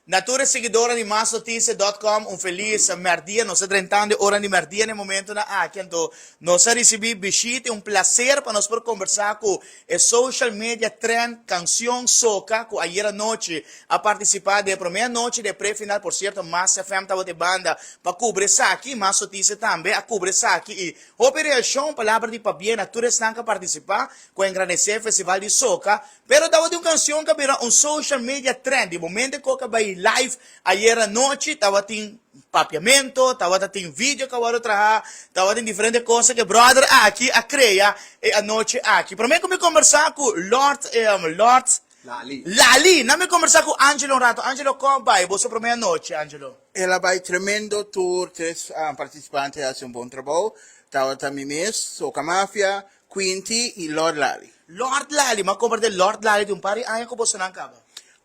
Na tur e siguidornan di masnoticia dot com un felis merdia. Nos ta drentando e ora di merdia na e momentonan aki, anto nos a ricibi bishita y un placer pa nos por conversa cu e social media trend cancion Soca cu ayer anochi a participa den e prome anochi di e pre-final. Por cierto Mas FM tabata e banda pa cubri esaki, Mas Noticia tambe a cubri esaki y hopi reaccion, palabra di pabien na tur esnan cu a participa cu a engrandece e festival di Soca. Pero tabatin un canción cu a bira un social media trend. Di momento cu a bay live ayer anochi, tabatin papiamento, tabata tin video cu a worde traha, tabatin diferente cosa cu e brother aki a crea e anochi aki. Prome cu mi combersa cu Lord, Lord Lali. Lali, na mi combersa cu Angelo un rato. Angelo, con a bay boso prome anochi, Angelo? El a bay tremendo, tur tres participante a haci un bon trabou. Tabata mi mes, Soca Mafia, Quinty y Lord Lali. Lord Lali, m'a komprende Lord Lali di un par di aña ku bosonan kaba.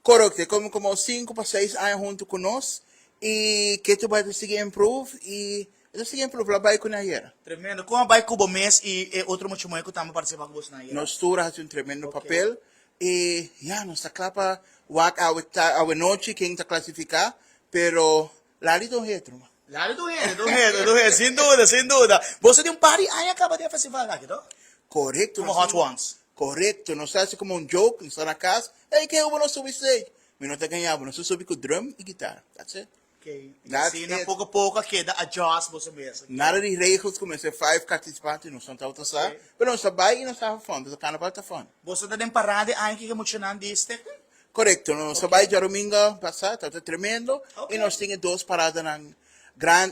Korekto, e komo komo sinku pa seis aña huntu ku nos y ke tur bai ta sigui improve y e ta sigui improve la bai ku nan ayera. Tremendo, kon a bai ku bo mes y e otro mucha muhé ku tambe a partisipa ku bosonan ayera? Nos tur a hasi un tremendo papel y ya nos ta kla pa wak awe ta awe nochi ken ta klasifiká pero Lali ta un hetero man. Lali ta un hende, ta un hende, ta un hende, sin duda, sin duda. Boso tin un par di aña kaba den e festival aki, to? Korekto. Como Hot Ones. Korekto, nos ta hasi como un joke, nos ta na kas, ey ke bo no subi stage? Mi no ta gaña bo, nos ta subi ku drum i guitar, that's it. Okay, i asina poko poko a keda adjust boso mes. Nada di regels ku mester five participantes, nos no tabata sa, pero nos ta bai i nos ta have fun, pasobra karnaval ta fun. Boso ta den parada e aña ki muchanan di stichting? Korekto, nos a bai djarumingo pasá, tabata tremendo, i nos tin e dos paradanan gran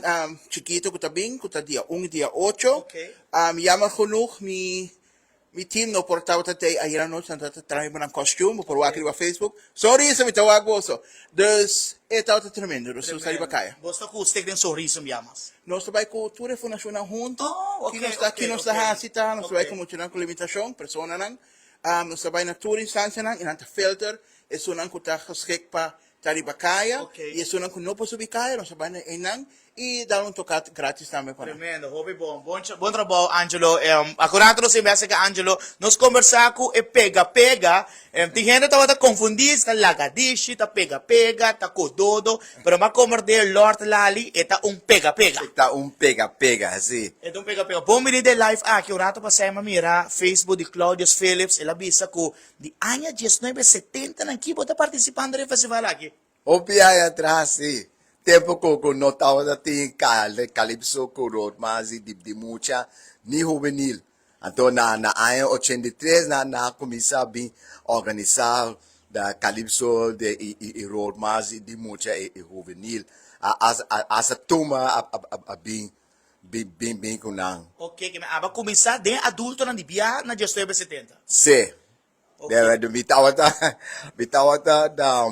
chikito ku ta bin, ku ta dia un i dia ocho. Jammer genoeg mi mi team no por tabata tei ayera anochi, nan tabata traha riba nan kostium, bo por wak riba Facebook. Sonrisa mi ta wak boso. Dus e tabata tremendo, nos ta riba kaya. Boso ta ku Stichting Sonrisa un bia mas? Nos ta bai ku tur e fundashonnan huntu, ki nos ta ki nos ta hasi ta, nos ta bai ku muchanan ku limitashon, personanan. Nos ta bai na tur instancianan y nan ta filter esunnan cu ta geschikt pa ta riba caya y esunnan cu no por subi caya nos ta bai na eynan y dal un tocat gratis tambe pa nan. Tremendo, hopi bon. Bon bon trabou Angelo. Acorda nos inbes cu Angelo nos conversa cu e pega pega. Tin hende tabata confundi si ta lagadishi, ta pega pega, ta cododo, pero m'a converde Lord Lali e ta un pega pega. E ta un pega pega, si. E ta un pega pega. Bon bini den live aki. Un rato pasá mi a mira Facebook di Claudius Philips. El a bisa ku di aña diesnuebe setenta nan ki bo ta partisipando den e festival aki. Hopi aña atras, si. Tempu ku ku no tabata tin Calypso ku Road March di di mucha ni hubenil. Anto na na aña 83 nan nan a kuminsá bin organisá da Calypso de i i i Road March di mucha i i hubenil. A a hasta Tuma a a a bin bin bin bin ku nan. Oke, ke mi aba kuminsá den adultonan di bia na diesnuebe setenta. Sí. Oke. Mi tabata mi tabata da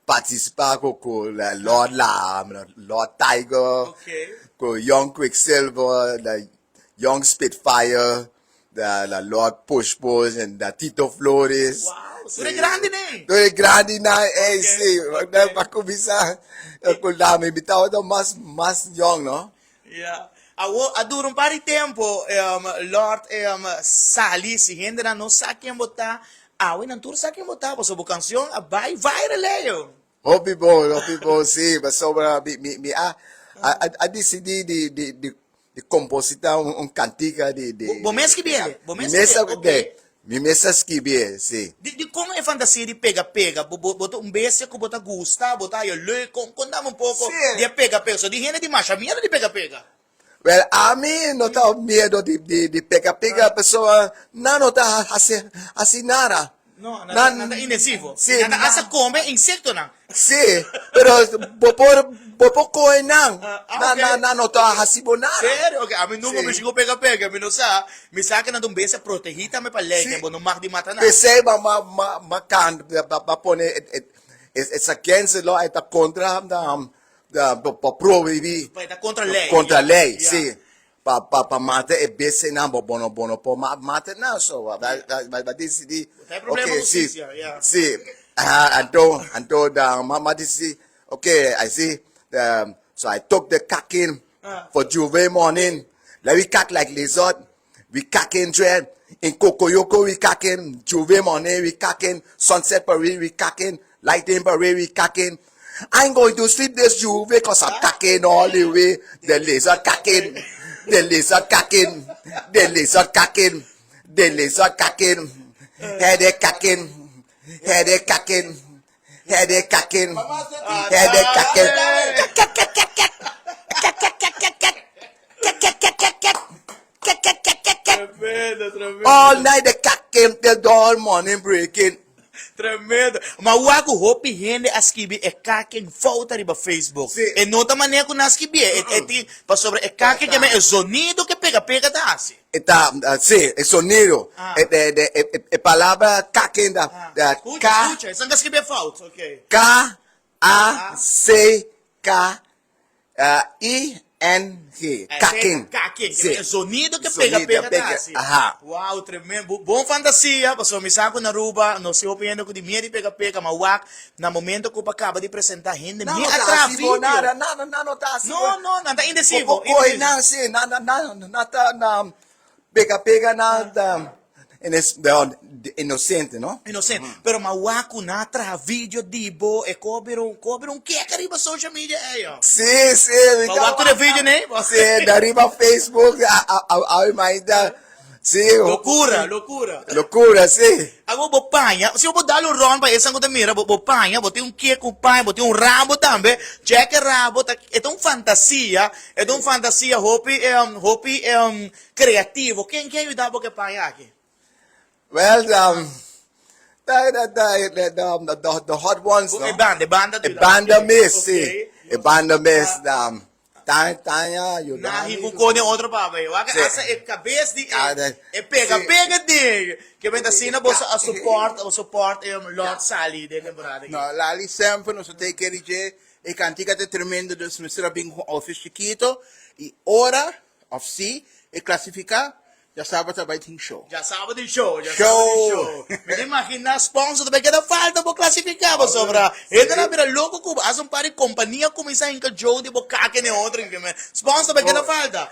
partisipá ku ku Lord Lam, Lord Tiger, ku Young Quicksilver, Young Spitfire, da Lord Push Push, en da Tito Flores. Wow, tur e grandinan. Tur e grandinan, ey si. Pa kuminsá ku mi, mi tabata mas mas young no. Ya. Awor a dura un par di tempo, Lord sali, si hendenan no sa ken bo ta, awe nan tur sa ken bo ta, pasobra bo kanshon a bai viral eyo. Hopi bon, hopi bon, si, pasobra mi mi mi a a disidí di di di di kompositá un un kantika di di. Bo mes skibié? Bo mes skibié? Ok. Mi mes a skibié, si. Di dikon e fantasia di pega pega? Bo bo ta un bestia ku bo ta gusta, bo ta haya leuk? Kon kontami un poko di e pega pega. So di hende di masha miedu di pega pega. Wel, ami no ta miedu di di di pega pega pasobra nan no ta hasi hasi nada. No, nan ta inofensivo. Si. Nan ta hasta kome insektonan. Si, pero bo por bo por kohe nan. Nan nan nan no ta hasi bo nada. Serio? Ok, ami nunka mishi ku pega pega, mi no sa. Mi sa ku nan ta un bestia protegí tambe pa lei, ken bo no mag di mata nan. P'esei ma ma ma ma kan ma pone it's against the law, e ta kontra pa prohibí. Pa e ta kontra lei. Kontra lei, si. Pa pa pa mata e bestianan bo bo no bo no por mata nan so ba ba ba disidí Bo ta e problema okay si hustisia ya. si aha anto anto da mama disidí okay I see the so I took the kakin for J'ouvert morning let we kak like lizard we kakin dread in kokoyoko we kakin J'ouvert morning we kakin sunset parade we kakin lighting parade we kakin. I'm going to sleep this J'ouvert cause I'm cacking all the way. The lizard cacking, the lizard cacking, the lizard cacking, the lizard cacking, head cacking, head cacking, head cacking, head cacking. Tremendo, tremendo. All night the cacking till dawn morning breaking. Tremendo. Ma wak ku hopi hende a skibi e kaken fout ariba Facebook. Sí. E no ta manera ku nan a skibié. E, e tin, pasobra e kaken ke men e zonido ke pega pega ta hasi. E ta, sí, e sonido. Ah. E, e, e, e, e palabra kaken da, Ah. da Skucha, K, skucha. Esan ka skibié fout. Oké. K, A, C, K, I, N, G. Kaking. Kaking. Sí. E zonido ke pega Zonido pega pega, ta hasi. aha. Wow, tremendo. Bo, bon fantasia, pasobra mi sa ku na Aruba nos tin hopi hende ku di miedu di pega pega, ma wak na momento ku pa kaba di presenta hende Nan mi no a ta traha hasi bo video. nada, nan, nan no ta hasi No, bo. no, nan ta indesivo, Bo por kohe indesivo. nan, sí, nan, nan, nan, nan ta na pega pega nan ta inocente, no? Inocente. Pero ma wak ku nan a traha video di bo, e ko bira un, ko bira un kek ariba social media ei, yo. Sí, sí, mi Ma ta wak tur e video nei? Sí, da riba Facebook, a, a, a, a, a, sí. Locura, locura. Locura, sí. Awor bo paña, si bo dal un rond pa esan ku ta mira, bo bo paña, bo tin un kek ku paña, bo tin un rabo tambe, check e rabo, ta, e ta un fantasia, e ta un fantasia hopi, hopi Creativo, ken ke a yuda bo ke paña aki? Well, ta, ta, ta, the, the, the hot ones, no? E banda, e banda ta E yuda. banda mes, si. Okay. E banda mes, um, ta, ta yuda Na mi. hibu kone otro papa yo. Wak Si. asa e kabes di Ah, e, de- e pega si. pega ding. Ke bent asina boso a support, a support e Lord Sally den temporada aki. No, Lali semper nos a take care di dje. E kantika ta tremendo, dus mester a bin ku un outfit chikito. I ora Of si e clasifica, djasabra ta bay tin show. Djasabra tin show, djasabra tin show. Mi ta imagina sponsor ta bay keda falta bo clasifica pasobra hende a bira loco cu bo. Hasta un par di compania cuminsa hinca joe di bo kake den otro. Sponsor ta bay keda falta.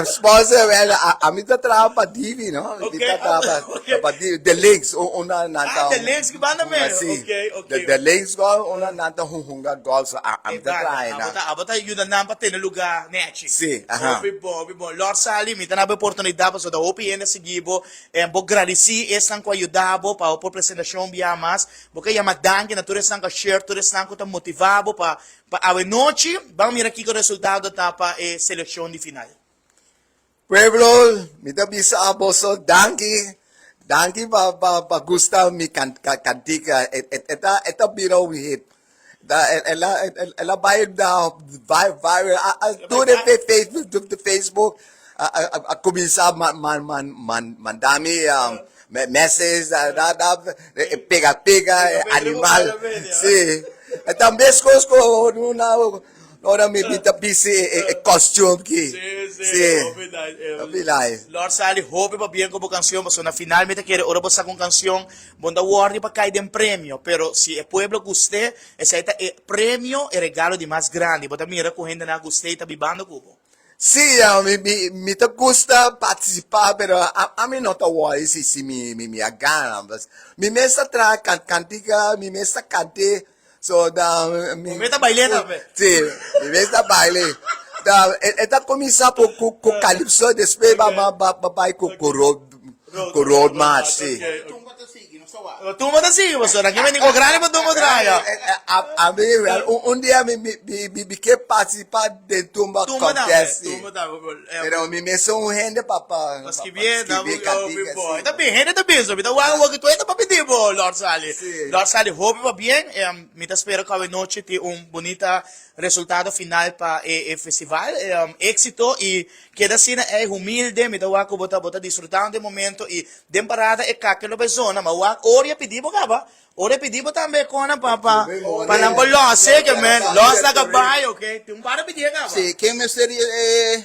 Sponsor, well, ami ta traha pa Divi, no? Mi ta traha pa Divi. The Links, una nan ta. Ah, The Links ki banda mero? Si. Ok, ok. The Links golf, una nan ta hunga golf, so ami ta traha nan. Abo ta yuda nan pa tene lugar nechi. Sí, aha. Hopi bon, hopi bon. Lord Sally, mi ta na bo oportunidad pasobra ta hopi hende a sigui bo. En bo gradisí esnan ku a yuda bo pa bo por presentashon bia mas. Bo ke yama danki na tur esnan ku a share, tur esnan ku ta motivá bo pa pa awe nochi ban mira kiko resultado ta pa e selekshon di final. Pueblo, mi ta bisa a boso danki, danki pa pa pa gusta mi kan kantika. E e e ta e ta bira un hit. Ta el a el a bai na viral a a tur e Facebook a a a kuminsá man man man man manda mi message da da da pega pega animal si. E ta meskos ku una Ora mi mi ta bisti e e costume ki. Sí, sí, Sí. hopi nice. Eh, Hopi nice. Lord Sally, hopi pa bien ku bo kansion, pasobra na final mi ta kere ora bo saka un kansion, bo no ta wordi pa kai den premio, pero si e pueblo gust'é, esei ta e premio, e regalo di mas grandi. Bo ta mira ku hendenan a gust'é i ta bibando ku bo. Sí, ya, mi mi mi ta gusta partisipá, pero a ami no ta worry si si mi mi mi a gana. Mi mes ta traha kan kantika, mi mes ta kant'é. So da mi. Bo mes ta baile tambe. Si, mi mes ta baile. Da e e ta kuminsá ku ku ku calypso despues ba ba ba ba bai ku ku road ku road march si. Tumba ta sigui, no sa wak. Tumba ta sigui pasobra nan ke bini ku grandi pa tumba traha. A a mi wel un un dia mi mi mi mi ke partisipá den tumba Tumba tambe, contest si. tumba tambe. Pero mi mes un hende pa pa Pa skibié, pa skibié kantika si. Ta bien, hende ta bisa, mi ta wak wak tu hende pa pidi bo, Lord Sally. Si. Lord Sally, hopi pa bien, mi ta spera ku awenochi tin un bunita resultado final pa e e festival, éxito i keda asina ei humilde, mi ta wak ku bo ta bo ta disfrutando e momento i den parada e kake lo bai zona, ma wak ora i a pidi bo kaba, ora i pidi bo tambe kona pa pa pa nan por lòs e ke men, lòs laga bai, ok, tin un par a pidi e kaba. Si, ken mester di e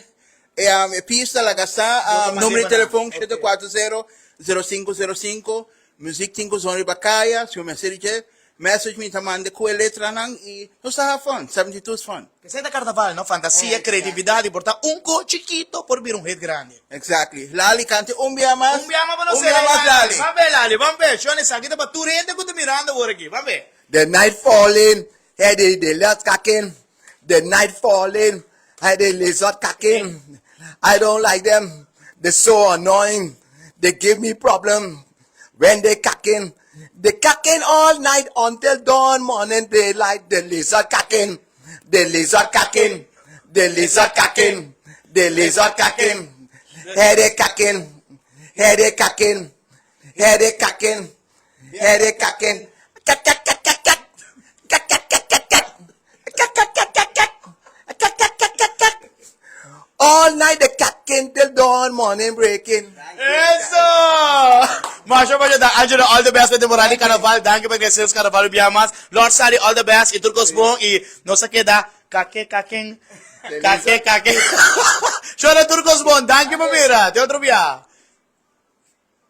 E pista laga sa, numero di telefon 740 0505, muziek tin ku zon riba kaya, si bo mester di dje, message mi ta manda ku e letranan i nos ta have fun, 72 is fun. Esei ta karnaval no, fantasia, kreatividat i por ta un ko chikito por bira un hit grandi. Exactly. Lali kante un bia mas. Un bia mas pa nos Un bia mas Lali. Lali. Ban be Lali, ban be. Shon esaki ta pa tur hende ku ta mirando awor aki. Ban be. The night falling. Hey, the, the lizard kacking, the night falling. Hey, the lizard kacking. I don't like them. They're so annoying. They give me problem when they kacking. They kacking all night until dawn morning daylight. The lizard kacking, the lizard kacking, the lizard kacking, the lizard kacking. Hey, they kacking, hey, they kacking, hey, they kacking, hey, they kacking. Kak, kak, kak, kak, kak. Kak, kak, kak, kak, kak. Kak, kak, kak, kak, kak. Kak, kak, kak, kak, kak. All night they kacking till dawn morning breaking. Eso! Masha masha danki. Angelo, all the best pa e temporada di Carnaval. Danki pa Gracias Carnaval un bia mas. Lord Sally, all the best. Y tur cos bon. Y nos a keda kake kaken. Kake kaken. Shona tur cos bon. Danki pa mira. Te otro bia.